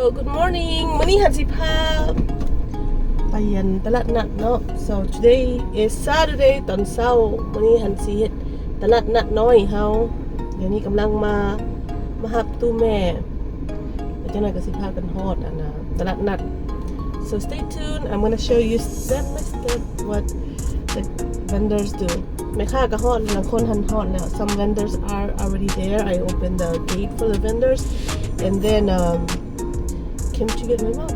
So, good morning. ມື້ນີ້ຫັ້ນຊິພາໄປອັນຕະຫຼາດນັດເນາະ. So today is Saturday ຕອນເຊົ້າ. ມື້ນີ້ຫັ້ນຊິເຮັດຕະຫຼາດນັດນ້ອຍເຮົາ. ດຽວນີ້ກຳລັງມາ ມາຮັບຕູ້ແມ່ ແລ້ວຈັກໜ່ອຍກໍຊິພາກັນຮອດອັນນະ ຕະຫຼາດນັດ. So stay tuned. I'm gonna show you step by step what the vendors do. ແມ່ຄ້າກໍຮອດແລ້ວ ຄົນຫັ້ນຮອດແລ້ວ. Some vendors are already there. I opened the gate for the vendors and then, um, came to get my mom.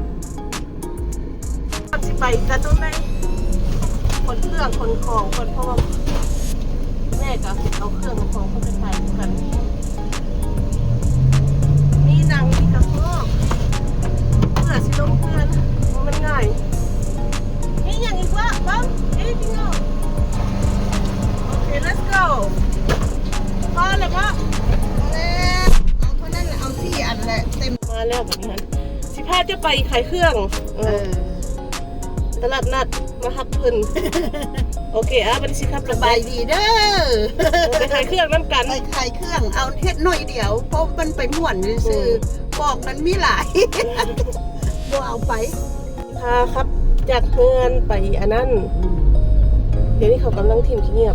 ກ່ອນຊິໄປກັນຕ້ອງໄດ້ຂົນເຄື່ອງຂົນຂອງກ່ອນ ເພາະວ່າແມ່ກໍເອົາເຄື່ອງເອົາຂອງເຂົ້າໄປຂາຍຄືກັນ. ມີໜັງ ມີກະຮອກ ເພື່ອຊິລົງເຮືອນ ບໍ່ແມ່ນງ່າຍ. ມີຫຍັງອີກວະ? ເບິ່ງ ເອ ຈິງເອົາ. ໂອເຄ let's go. ພໍແລ້ວເນາະ ພໍແລ້ວ. ເອົາເທົ່ານັ້ນແຫຼະ ເອົາສີ່ອັນແຫຼະ ເຕັມ. ມາແລ້ວບັດນີ້ຫັ້ນ ຊິພາເຈົ້າໄປຂາຍເຄື່ອງ ເອີ ເອີ ຕະຫຼາດນັດ ມາຮັບເພິ່ນ. ໂອເຄ ອ່າ ບັດນີ້ຊິຂັບລົດ ສະບາຍດີເດີ ໄປຂາຍເຄື່ອງນຳກັນ ໄປຂາຍເຄື່ອງ. ເອົາເຮັດໜ້ອຍດຽວ ເພາະມັນໄປມ່ວນຊື່ໆ ອືມ ຂອງມັນມີຫຼາຍ ບໍ່ເອົາໄປ. ພາຂັບຈາກເຮືອນໄປອັນນັ້ນ ອືມ ດຽວນີ້ເຂົາກຳລັງຖິ້ມຂີ້ເຫຍື້ອ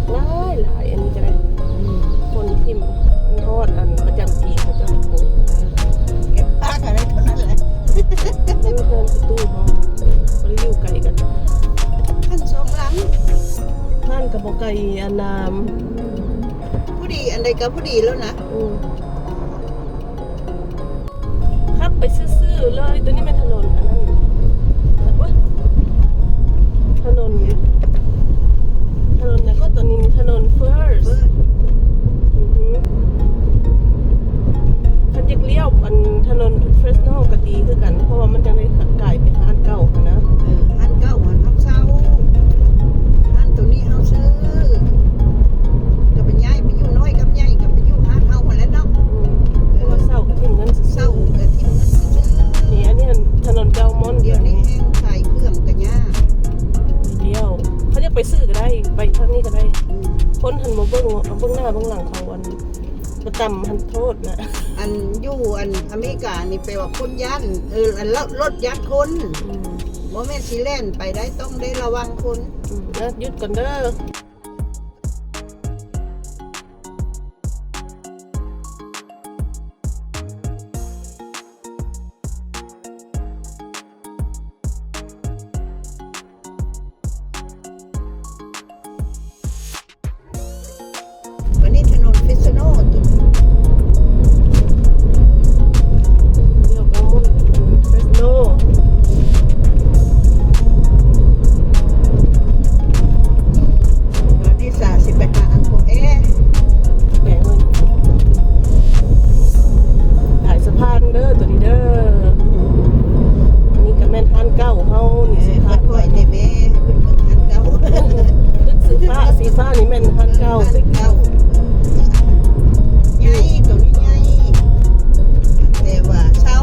ຫຼາຍໆ ອັນນີ້ກໍໄດ້ ອືມ ຄົນຖິ້ມ ມັນຮອດອັນປະຈຳປີເຂົາເຈົ້າ ເກັບພາກັນໄດ້ເທົ່ານັ້ນແຫຼະ. ເຮືອນປະຕູເຮົາບໍ່ໄດ້ຢູ່ໄກກັນ ຫັ້ນສອງຫຼັງ ບ້ານກໍບໍ່ໄກອັນນາ ຜູ້ດີອັນໃດກໍຜູ້ດີແລ້ວນະ ອືມ. ຂັບໄປຊື່ໆເລີຍ. ຕົວນີ້ແມ່ນຖະໜົນອັນນັ້ນ ໂອ້ຍ ຖະໜົນ ຖະໜົນຫຍັງກໍ ຕົວນີ້ຖະໜົນ First ອືອ ຄັນຢາກລ້ຽວອັນຖະໜົນ Fresno ກໍດີຄືກັນ ເພາະວ່າມັນຈັ່ງໄດ້ກາຍເປັນຮ້ານເກົ່າຫັ້ນນະ. ເອີ ຮ້ານເກົ່າຫັ້ນເຮົາເຊົ່າ ຮ້ານຕົວນີ້ເຮົາຊື້ ກໍໄປຍ້າຍໄປຢູ່ ນ້ອຍກັບໃຫຍ່ກໍໄປຢູ່ຮ້ານເຮົາຫັ້ນແຫຼະເນາະ. ອືມ ເພາະວ່າເຊົ່າກໍຖິ້ມເງິນຊື່ໆ ເຊົ່າກໍຖິ້ມເງິນຊື່ໆ. ນີ້ ອັນນີ້ຫັ້ນຖະໜົນ Belmont ດຽວນີ້ແຮ່ງຂາຍເຄື່ອງກໍຍາກ. ດຽວ ເຂົາຢາກໄປຊື້ກໍໄດ້ ໄປທາງນີ້ກໍໄດ້. ອືມ ຄົນຫັ້ນບໍ່ເບິ່ງ ເບິ່ງໜ້າເບິ່ງຫຼັງເຂົາ ອັນ ບໍ່ຕຳຫັ້ນໂທດນະ. ອັນຢູ່ອັນອາເມລິການີ້ແປວ່າຄົນຢ້ານ ເອີ ອັນລົດຢ້ານຄົນ. ອືມ ບໍ່ແມ່ນຊິແລ່ນໄປໄດ້ ຕ້ອງໄດ້ລະວັງຄົນ. ອືມ ອ່ະ ຢຸດກ່ອນເດີ. ອັນນີ້ຖະໜົນ Fresno ຕົວນີ້ Fresno. ອັນນີ້ສາຊິໄປຫາອັນໂກແອ ແປເບິ່ງ ຫຼາຍສະພານເດີ ຕົວນີ້ເດີ. ນີ້ກໍແມ່ນຮ້ານເກົ່າເຮົານີ້ ເອີ ຊິພາ ຄ່ອຍໆແດ່ແມ່ ໃຫ້ເພິ່ນເບິ່ງຮ້ານເກົ່າ. ຕຶກສີຟ້າ ສີຟ້ານີ້ແມ່ນຮ້ານເກົ່າ ເອີ ຮ້ານເກົ່າ ໃຫຍ່ ໂຕນີ້ໃຫຍ່ ແຕ່ວ່າເຊົ່າ.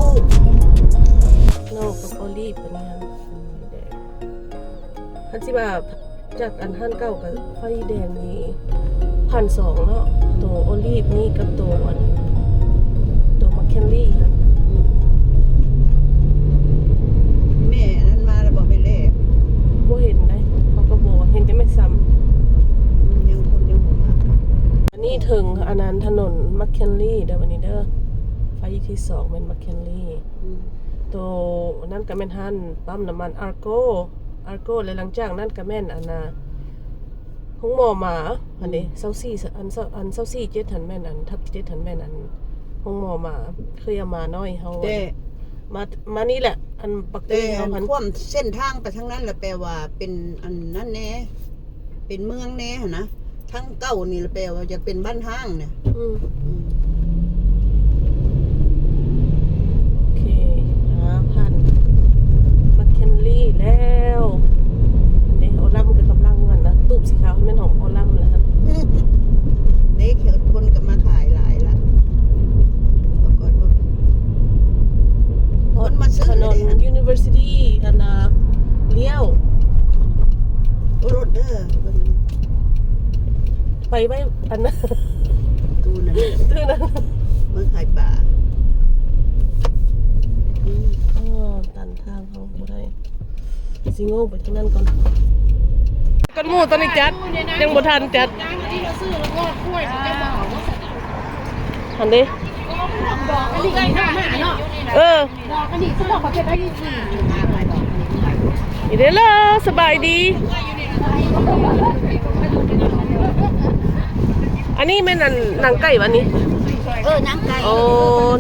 ນອກກັບໂອລີຟອັນນີ້ຫັ້ນ ຄັນຊິວ່າ ຈາກອັນຮ້ານເກົ່າກັບໄຟແດງນີ້ພັນສອງເນາະ ໂຕໂອລີຟນີ້ກັບໂຕອັນ ໂຕມາກເຄນລີຫັ້ນ. ອືມ ແມ່ອັນນັ້ນມາແລ້ວບໍ່ ໄປແລກ? ບໍ່ເຫັນໃດ ເຂົາກໍບໍ່ເຫັນ ແຕ່ແມ່ຊຳ ອືມ ຍັງຄົນຍັງບໍ່ມາ. ອັນນີ້ເຖິງອັນນັ້ນຖະໜົນມາກເຄນລີເດີ ບັດນີ້ເດີ ໄຟທີ່ສອງແມ່ນມາກເຄນລີ. ອືມ ໂຕນັ້ນກໍແມ່ນຮ້ານປ້ຳນ້ຳມັນ Argo Argo ແລະ ຫຼັງຈາກນັ້ນກໍແມ່ນອັນນ່າ ໂຮງໝໍໝາ ອືມ ອັນນີ້ ຊາວສີ່ ອັນ ອັນຊາວສີ່ເຈັດຫັ້ນແມ່ນອັນ ທັບເຈັດຫັ້ນແມ່ນອັນໂຮງໝໍໝາ ເຄີຍເອົາມານ້ອຍເຮົາ ແຕ່ ມາ ມານີ້ແຫຼະ ອັນບັກ ແຕ່ ເຮົາຫັ້ນ ຄວາມເສັ້ນທາງໄປທາງນັ້ນລະແປວ່າເປັນອັນນັ້ນແດ່ ເປັນເມືອງແດ່ຫັ້ນນະ. ທາງເກົ່ານີ້ລະແປວ່າຢາກເປັນບ້ານຮ້າງນະ. ອືມ ອືມ ໂອເຄ ອ່າ ຜ່ານມາກເຄນລີແລ້ວ. ອັນນີ້ໂອລຳກໍກຳລັງຫັ້ນນະ ຕູບສີຂາວແມ່ນຂອງໂອລຳແຫຼະຫັ້ນ. ເດ້ ຄົນກໍມາຂາຍຫຼາຍລະ ປາກົດວ່າ ຄົນມາຊື້ ຖະໜົນ ເດ້ University ອັນນ່າ ລ້ຽວ ໂອ້ ລົດເດີ ໄປໄວ້ອັນນັ້ນ ຕູ້ນັ້ນ ຕູ້ນັ້ນ ເມືອງຂາຍປາ. ອືມ ຊິໂງ່ໄປທາງນັ້ນກ່ອນ ກ່ອນໝູ່. ຕອນນີ້ຈັດ ຍັງບໍ່ທັນຈັດ ຫັ້ນເດ້. ເອີ ນີ້ເດ້ເລີ ສະບາຍດີ. ອັນນີ້ແມ່ນອັນໜັງໄກ່ຫວານີ້? ເອີ ໜັງໄກ່. ໂອ້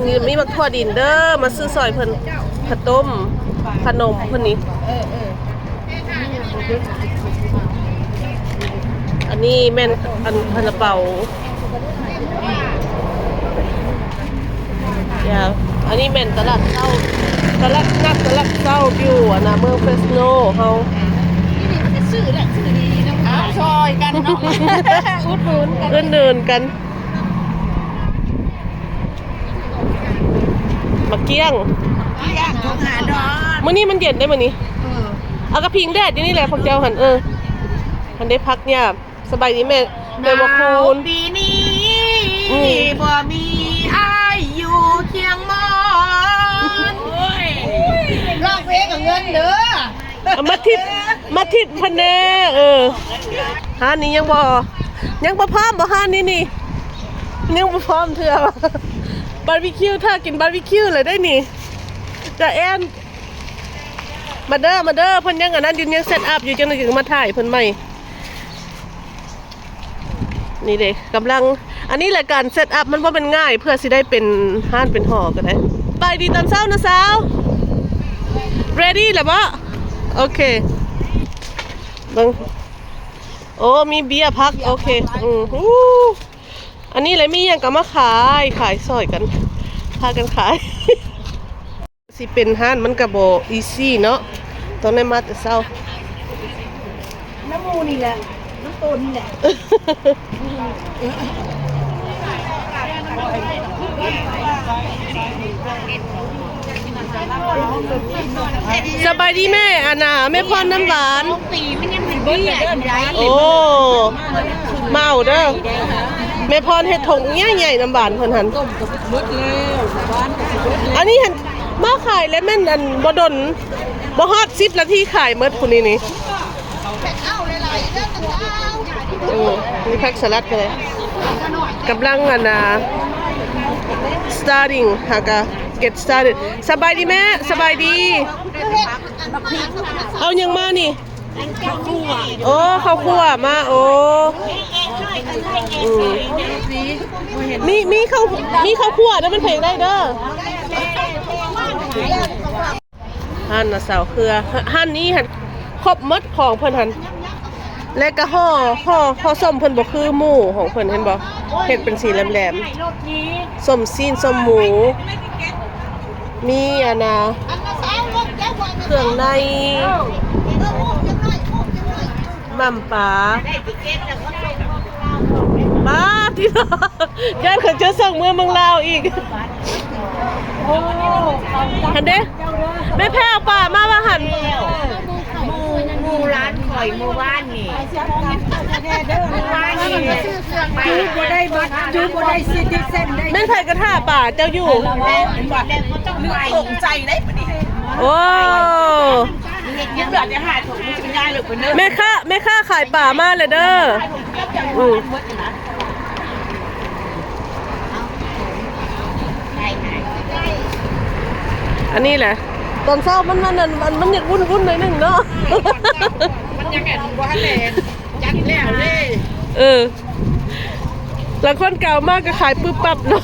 ນີ້ມີໝາກຖົ່ວດິນເດີ ມາຊື້ຊ່ອຍເພິ່ນ ເຂົ້າຕົ້ມ ຂະໜົມເພິ່ນນີ້. ເອີໆ ອັນນີ້ແມ່ນອັນ ຊາລາເປົາ. ຢ່າ ອັນນີ້ແມ່ນຕະຫຼາດເຊົ້າ ຕະຫຼາດນັດ ຕະຫຼາດເຊົ້າຢູ່ອັນນະ ເມືອງເຟຣສໂນເຮົາ. ອ່າ ນີ້ນີ້ມັນຈະຊື້ແຫຼະ ຊື້ດີໆ ເອົາຊ່ອຍກັນເນາະ ອຸດໜູນກັນ ອຸດໜູນກັນ. ໝາກກ້ຽງ ກ້ຽງ ຖົງຫ້າດອກ. ມື້ນີ້ມັນເຢັນເດ້ມື້ນີ້. ເອີ ເອົາກະພິງແດດຢູ່ນີ້ແຫຼະພວກເຈົ້າຫັ້ນ. ເອີ ຫັ້ນເດ້ ຜັກຫຍ້າ. ສະບາຍດີແມ່ ແມ່ບໍ່ຄູນ. ໜາວປີນີ້ ອືມ ບໍ່ມີອ້າຍຢູ່ຄຽງໝອນ. ໂອ້ຍ ຮ້ອງເພງເອົາເງິນເດີ. ເອົາມາທິດ ມາທິດເພິ່ນແດ່. ເອີ ຮ້ານນີ້ຍັງບໍ່ ຍັງບໍ່ພ້ອມບໍ່ ຮ້ານນີ້ນີ້ ຍັງບໍ່ພ້ອມເທື່ອ. ບາບີຄິວ ຖ້າກິນບາບີຄິວແລ້ວໄດ໋ນີ້ ຈາແອນ. ມາເດີ ມາເດີ ເພິ່ນຍັງອັນນັ້ນຢູ່ ຍັງເຊັດອັບຢູ່ ຈັ່ງໃດຈຶ່ງມາຖ່າຍເພິ່ນໃໝ່. ນີ້ເດ້ ກຳລັງ ອັນນີ້ແຫຼະ ການເຊັດອັບມັນບໍ່ແມ່ນງ່າຍ ເພື່ອຊິໄດ້ເປັນຮ້ານເປັນຫໍກໍໄດ້. ໄປດີຕອນເຊົ້ານະສາວ. ເຣດີ້ແລ້ວບໍ? ໂອເຄ ເບິ່ງ. ໂອ້ ມີເບຍ ຜັກ. ໂອເຄ ອືມ. ໂອ້ ອັນນີ້ແຫຼະ ມີຫຍັງກໍມາຂາຍ ຂາຍຊ່ອຍກັນ ພາກັນຂາຍ. ຊິເປັນຮ້ານມັນກະບໍ່ອີຊີເນາະ ຕ້ອງໄດ້ມາແຕ່ເຊົ້າ. ນຳໝູ່ນີ້ແຫຼະ ນຳໂຕນີ້ແຫຼະ. ສະບາຍດີແມ່ ອັນນ່າ ແມ່ພອນນ້ຳຫວານ. ໂອ້ ມາເອົາເດີ ແມ່ພອນເຮັດຖົງໃຫຍ່ໆ ນ້ຳຫວານເພິ່ນຫັ້ນ. ອັນນີ້ຫັ້ນ ມາຂາຍແລ້ວແມ່ນອັນບໍ່ດົນ ບໍ່ຮອດສິບນາທີຂາຍໝົດພຸ້ນນີ້ນີ້. ເອີ ມີຜັກສະຫຼັດກໍໄດ້ ກຳລັງອັນນ່າ ສະຕາຣິງ ຫາກະເກັດສະຕາຣິງ. ສະບາຍດີແມ່ ສະບາຍດີ. ເອົາຫຍັງມານີ້? ເຂົ້າຂົ້ວ. ໂອ້ ເຂົ້າຂົ້ວມາ. ໂອ້ ອືມ ມີ ມີເຂົ້າ ມີເຂົ້າຂົ້ວນຳ ມັນເພງໄດ້ເດີ. ຮ້ານນະສາວເຄືອ ຮ້ານນີ້ຫັ້ນຄົບໝົດຂອງເພິ່ນຫັ້ນ ແລະກະຫໍ່ ຫໍ່ ຫໍ່ສົ້ມເພິ່ນບໍ່ຄືໝູ່ຂອງເພິ່ນ ເຫັນບໍ່ ເຮັດເປັນສີແຫຼມໆ. ສົ້ມຊີ້ນ ສົ້ມໝູ ມີອັນນ່າ ເຄື່ອງໃນ ໝ່ຳປາ. ປາດຕິໂທ ຢ້ານເຂົາເຈົ້າສົ່ງເມືອເມືອງລາວອີກ. ຫັ້ນເດ້ ແມ່ແພ້ວປາມາວ່າຫັ້ນ. ໝູ່ ໝູ່ຮ້ານຂ້ອຍມື້ວານນີ້ ມື້ວານນີ້ ຈູບບໍ່ໄດ້ບັດ ຈູບບໍ່ໄດ້ຊິຕິເຊັນໄດ້. ແມ່ນໃຜກະຖ້າປາເຈົ້າຢູ່? ແມ່ນ ແມ່ນບໍ່ຕ້ອງໄປ ຕົກໃຈເດ້ບັດນີ້. ໂອ້ ແມ່ຄ້າ ແມ່ຄ້າຂາຍປາມາແລ້ວເດີ. ອັນນີ້ແຫຼະ ຕອນເຊົ້າມັນ ມັນ ມັນ ມັນຢາກວຸ້ນໆໜ້ອຍໜຶ່ງເນາະ ມັນຍັງແອບບໍ່ທັນໄດ້ຈັດແລ້ວເດ້. ເອີ ລາງຄົນກະເອົາມາກະຂາຍປຶບປັບເນາະ.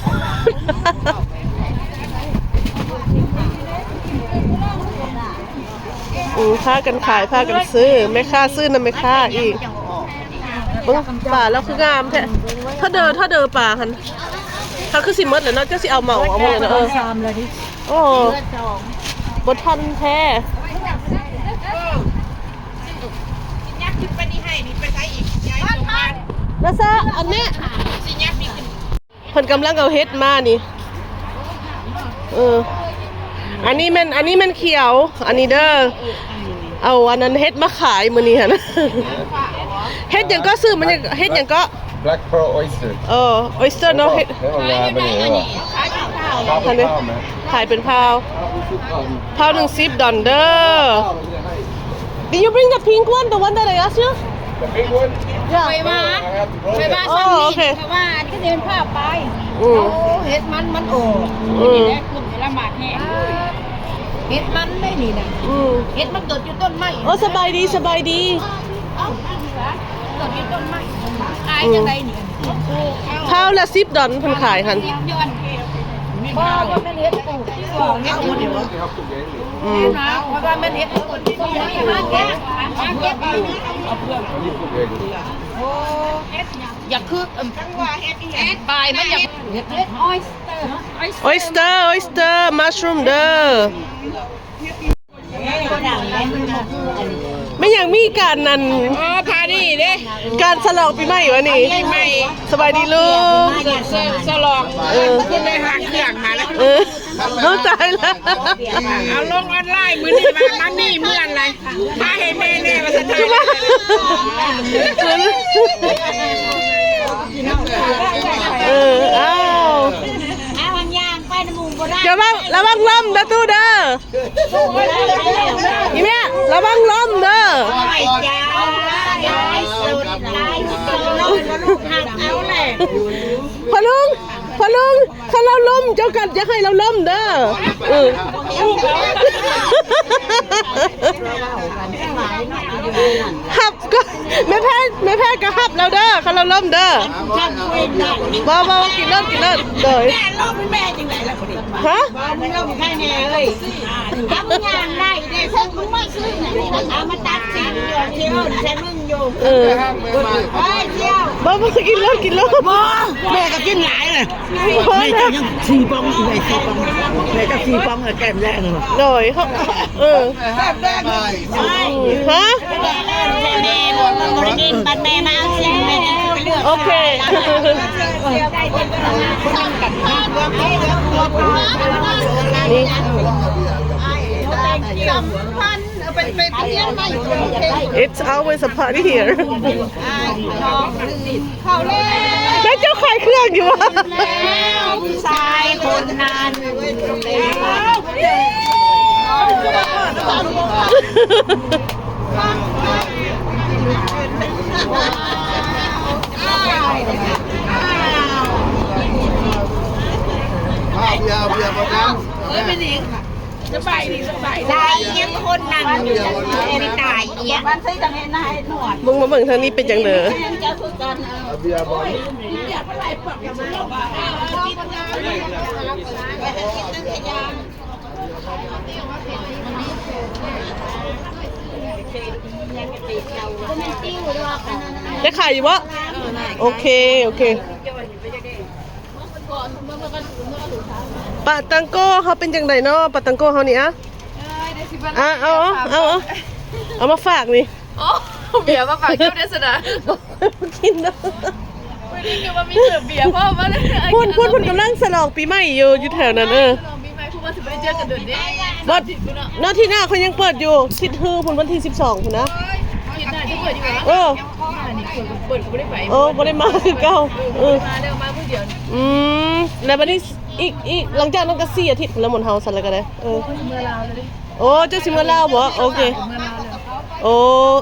ອືມ ພາກັນຂາຍ ພາກັນຊື້ ແມ່ຄ້າຊື້ນຳແມ່ຄ້າອີກ. ເບິ່ງປາລາວຄືງາມແທ້. ເທົ່າເດີ ເທົ່າເດີປາຫັ້ນ ເຂົາຄືຊິໝົດແລ້ວເນາະ ເຈົ້າຊິເອົາເໝົາເອົາໝົດແລ້ວເນາະ. ເອີ ໂອ້ ບໍ່ທັນແທ້. ລາຊາ ອັນນີ້ ເພິ່ນກຳລັງເອົາເຫັດມານີ້. ເອີ ອັນນີ້ແມ່ນ ອັນນີ້ແມ່ນຂຽວ ອັນນີ້ເດີ ເອົາອັນນັ້ນເຫັດມາຂາຍມື້ນີ້ຫັ້ນ. ເຫັດຫຍັງເກາະ? ຊື່ມັນຫຍັງ? ເຫັດຫຍັງເກາະ? Black pearl oyster. ເອີ oyster ເນາະ. ເຫັດ ເຫັດຫຍັງ? ຂາຍເປັນພາວ ພາວໜຶ່ງສິບດອນເດີ. Did you bring the pink one, the one that I asked you? The big one? Yeah. ຂ້ອຍວ່າ ຂ້ອຍວ່າ ໂອ້ ໂອເຄ ຂ້ອຍວ່າອັນນີ້ເປັນຜ້າປາຍ. ອືມ ໂອ້ ເຫັດມັນ ມັນອອກ. ອືມ ນີ້ແຫຼະ ກຸ່ມນີ້ລະໝາກແຮງ. ເຫັດມັນໄດ໋ນີ້ນະ. ອືມ ເຫັດມັນຕົດຢູ່ຕົ້ນໄມ້. ໂອ້ ສະບາຍດີ ສະບາຍດີ. ເອົ້າ ຕົດຢູ່ຕົ້ນໄມ້ ຂາຍຈັ່ງໃດນີ້? ອືມ ພາວລະສິບດອນເພິ່ນຂາຍຫັ້ນ. ສິບດອນ. ບໍ່ ບໍ່ແມ່ນເຫັດປູກ ເຫັດປູກ. ອືມ ແມ່ນຫວາ? ເພາະວ່າແມ່ນເຫັດປູກ ຢາກຄື ເອີ ເຫັດປາຍມັນ ຢາກ ເຫັດອອຍສເຕີ ອອຍສເຕີ ອອຍສເຕີ ມັດຊຣູມເດີ. ແມ່ນຫຍັງ ມີການນັ້ນ ອໍ ພານີ້ເດ້ ການສະຫຼອງປີໃໝ່ວະນີ້? ປີໃໝ່. ສະບາຍດີລູກ. ສະ ສະຫຼອງ ເອີ ເພິ່ນໄດ້ຫາເຄື່ອງມາແລ້ວ. ເອີ ເຂົ້າໃຈແລ້ວ. ເອົາລົງອອນລາຍມື້ນີ້ວ່າມາມີເມືອນໃດ ພາໃຫ້ແມ່ແດ່ວ່າຊັ້ນ. ເອີ ອ້າວ ເອົາຫາງຍ່າງໄປນຳໝູ່ບໍ່ໄດ້. ລະວັງ ລະວັງລົ້ມເດີຕູ້ເດີ. ອີ່ແມ່ ລະວັງລົ້ມເດີ. ພໍ່ລຸງ ພໍ່ລຸງ ຄັນລາວລົ້ມ ເຈົ້າກໍຢ່າໃຫ້ລາວລົ້ມເດີ. ເອີ ຮັບກໍ ແມ່ແພດ ແມ່ແພດກໍຮັບລາວເດີ ຄັນລາວລົ້ມເດີ. ບໍ່ ບໍ່ ກິນໂລດ ກິນໂລດ. ໂດຍ ແມ່ລົ້ມແມ່ຈັ່ງໃດລະ? ຮະ? ບໍ່ ມຶງລົງໄທແນ່ເອີຍ. ຖ້າມຶງຍ່າງໄດ້ເດ້ ເຊິ່ງມຶງມາຊື້ນະ ເອົາມາຕັດສິນຢູ່ ຊິເອີ້ນໃສ່ມຶງຢູ່. ເອີ ໄປທ່ຽວ. ບໍ່ ບໍ່ ກິນໂລດ ກິນໂລດ. ບໍ່ ແມ່ກໍກິນຫຼາຍນະ. ແມ່ເຈົ້າຍັງສີ່ປ່ອງ ແມ່ສີ່ປ່ອງ ແມ່ເຈົ້າສີ່ປ່ອງແລ້ວ ແກ້ມແດງ. ໂດຍ ເອີ ແກ້ມແດງເລີຍ. ຮະ? ແມ່ບໍ່ໄດ້ກິນ ບັດແມ່ມາເອົາຊິນ. ໂອເຄ ນີ້ It's always a party here. ເຂົາແລ້ວ ແມ່ເຈົ້າຂາຍເຄື່ອງຢູ່ຫວາ? ແລ້ວຜູ້ຊາຍຄົນນັ້ນ. ເບຍ ເບຍ ບໍ່ດັງ. ເອີຍ ເປັນຫຍັງ? ສະບາຍດີ ສະບາຍດີ. ຕາຍອີ່ຫຍັງ ຄົນນັ່ງຢູ່ ເປັນຕາຍອີ່ຫຍັງ? ເບິ່ງ ມາເບິ່ງທາງນີ້ເປັນຫຍັງເດີ? ເຈົ້າຄືກັນ. ເບຍ ບໍ່ ໄດ້ຂາຍຢູ່ບໍ່? ໂອເຄ ໂອເຄ. ປາຕັງໂກເຮົາເປັນຈັ່ງໃດເນາະ? ປາຕັງໂກເຮົານີ້ອະ ອາ ເອົາ ເອົາ ເອົາ ເອົາມາຝາກນີ້. ໂອ້ ເບຍມາຝາກເຈົ້າເດ້ຊັ້ນນະ. ບໍ່ກິນເນາະ. ມື້ນີ້ຄືວ່າມີເສີບເບຍພ້ອມມາເລີຍ. ພຸ້ນ ພຸ້ນ ເພິ່ນກຳລັງສະຫຼອງປີໃໝ່ຢູ່ ຢູ່ແຖວນັ້ນ. ເອີ ສະຫຼອງປີໃໝ່ ເພາະວ່າຊິບໍ່ໄດ້ເຈີກັນດົນເດ້. ບໍ່ ເນາະ ອາທິດໜ້າເຂົາຍັງເປີດຢູ່ ທິດຮືພຸ້ນ ວັນທີສິບສອງພຸ້ນນະ. ອາທິດໜ້າຈະເປີດຢູ່ຫວາ? ເອີ ເປີດກໍບໍ່ໄດ້ໄປ. ເອີ ບໍ່ໄດ້ມາຄືເກົ່າ. ເອີ ມາແລ້ວ ມາມື້ດຽວ. ອືມ ແລ້ວບັດນີ້ ອີກ ອີກ ຫຼັງຈາກນັ້ນກໍສີ່ອາທິດພຸ້ນລະໝົດເຮົາຊັ້ນລະກໍໄດ້. ເອີ ໂອ້ ເຈົ້າຊິເມືອລາວບໍ? ໂອເຄ ໂອ້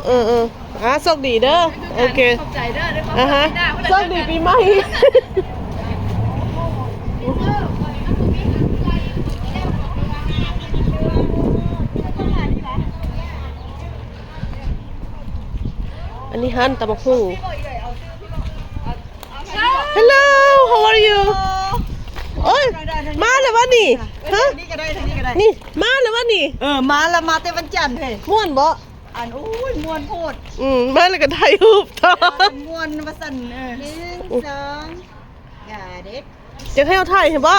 ເອີ ເອີ ອາ ໂຊກດີເດີ. ໂອເຄ ອາຮະ ໂຊກດີປີໃໝ່. ອັນນີ້ຮ້ານຕຳບັກຫຸ່ງ. Hello, how are you? ໂອ້ຍ ມາແລ້ວວະນີ້? ຮະ? ນີ້ກໍໄດ້ ນີ້ກໍໄດ້ ນີ້ມາແລ້ວວະນີ້? ເອີ ມາລະ ມາແຕ່ວັນຈັນເຮີ້ຍ. ມ່ວນບໍ່? ອັນ ໂອ້ຍ ມ່ວນໂພດ. ອືມ ມາແລ້ວກໍຖ່າຍຮູບຕໍ່. ມ່ວນວ່າຊັ້ນ. ເອີ ໜຶ່ງ ສອງ ກະເດັດ. ຢາກໃຫ້ເຮົາຖ່າຍໃຫ້ບໍ່?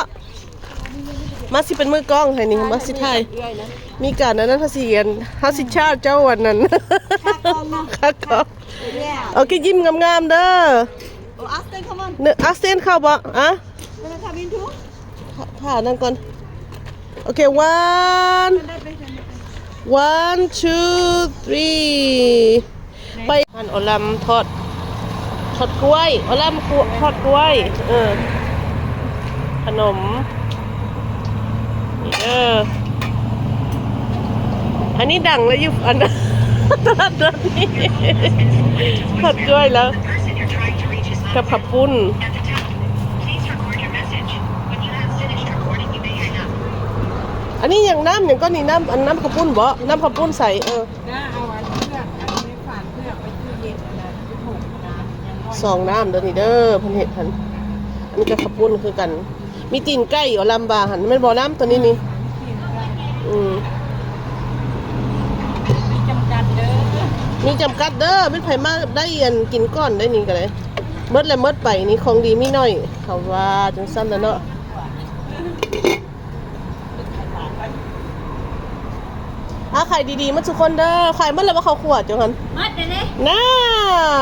ມາ ຊິເປັນມືກ້ອງໃຫ້ນີ້ ມາ ຊິຖ່າຍ. ມີການອັນນັ້ນ ເຮົາຊິ ອັນ ເຮົາຊິຊາດເຈົ້າອັນນັ້ນ ຄ່າກ້ອງເນາະ ຄ່າກ້ອງ. ໂອເຄ ຍິ້ມງາມໆເດີ. ເອີ ອາສເຕນ ເຂົ້າບໍ່? ອາ ທ່ານັ້ນກ່ອນ. ໂອເຄ one one two three. ໄປຮ້ານອໍລຳທອດ ທອດກ້ວຍ ອໍລຳທອດກ້ວຍ. ເອີ ຂະໜົມ ນີ້ເດີ. ອັນນີ້ດັງແລ້ວຢູ່ ອັນ ຕະຫຼາດນັດນີ້ ທອດກ້ວຍແລ້ວ ກັບເຂົ້າປຸ້ນ. ອັນນີ້ຫຍັງ ນ້ຳຫຍັງກໍນີ້ ນ້ຳ ອັນ ນ້ຳເຂົ້າປຸ້ນບໍ? ນ້ຳເຂົ້າປຸ້ນໃສ? ເອີ ໜ້າເອົາອັນເຜືອກ ອັນນີ້ຝານເຜືອກໄປຕູ້ເຢັນ ອັນນັ້ນຢູ່ຖົງນະ ຍັງນ້ອຍ ສອງນ້ຳເດີນີ້ເດີ ເພິ່ນເຮັດຫັ້ນ. ອັນນີ້ກໍເຂົ້າປຸ້ນຄືກັນ. ມີຕີນໄກ່ ອາລຳວ່າຫັ້ນແມ່ນບໍ່ ນ້ຳຕົວນີ້ນີ້? ອືມ ມີຈຳກັດເດີ ມີຈຳກັດເດີ ແມ່ນໃຜມາໄດ້ອັນກິນກ່ອນໄດ້ນີ້ກໍໄດ້ ໝົດແລ້ວໝົດໄປ ນີ້ຂອງດີມີໜ້ອຍ ເຂົາວ່າຈັ່ງຊັ້ນລະເນາະ. ອາ ຂາຍດີໆ ໝົດທຸກຄົນເດີ. ຂາຍໝົດແລ້ວບໍ່ ເຂົ້າຂົ້ວເຈົ້າຫັ້ນ? ໝົດແລ້ວເດ້ ນັ້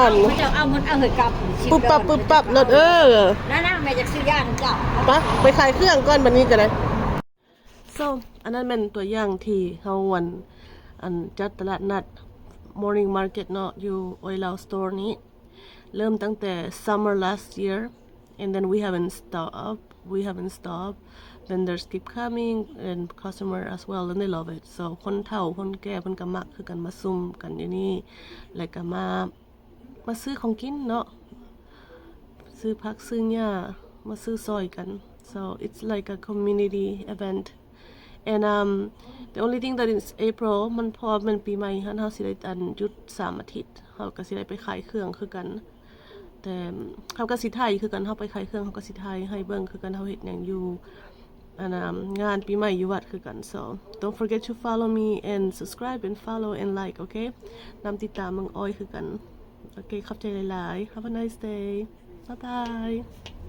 ນ ເຂົາເຈົ້າເອົາໝົດ ເອົາເຮີຍກັບ ປຸບປັບ ປຶບປັບໂລດ. ເອີ ນາງແມ່ຢາກຊື້ຢານຳເຈົ້າ ໄປ ໄປຂາຍເຄື່ອງກ່ອນບັດນີ້ກໍໄດ້. So ອັນນັ້ນແມ່ນຕົວຢ່າງທີ່ເຮົາ ອັນ ອັນ ຈັດຕະຫຼາດນັດ Morning Market ເນາະ ຢູ່ Oi Lao Store ນີ້ ເລີ່ມຕັ້ງແຕ່ Summer last year and then we haven't stop, we haven't stop. Vendors keep coming and customer as well and they love it. So ຄົນເຖົ້າຄົນແກ່ເພິ່ນກໍມັກຄືກັນ ມາຊຸມກັນຢູ່ນີ້ ແລະກໍມາ ມາຊື້ຂອງກິນເນາະ ຊື້ຜັກຊື້ຫຍ້າ ມາຊື້ຊ່ອຍກັນ. So it's like a community event and um the only thing that is April ມັນ ເພາະວ່າແມ່ນປີໃໝ່ຫັ້ນ ເຮົາຊິໄດ້ອັນຢຸດສາມອາທິດ ເຮົາກໍຊິໄດ້ໄປຂາຍເຄື່ອງຄືກັນ. ແຕ່ເຮົາກໍຊິຖ່າຍຄືກັນ ເຮົາໄປຂາຍເຄື່ອງ ເຮົາກໍຊິຖ່າຍໃຫ້ເບິ່ງຄືກັນ ເຮົາເຮັດຫຍັງຢູ່ ອັນ ງານປີໃໝ່ຢູ່ວັດຄືກັນ. So don't forget to follow me and subscribe and follow and like, okay? ນຳຕິດຕາມເບິ່ງອ້ອຍຄືກັນ. ໂອເຄ ຂອບໃຈຫຼາຍໆ. Have a nice day. Bye bye.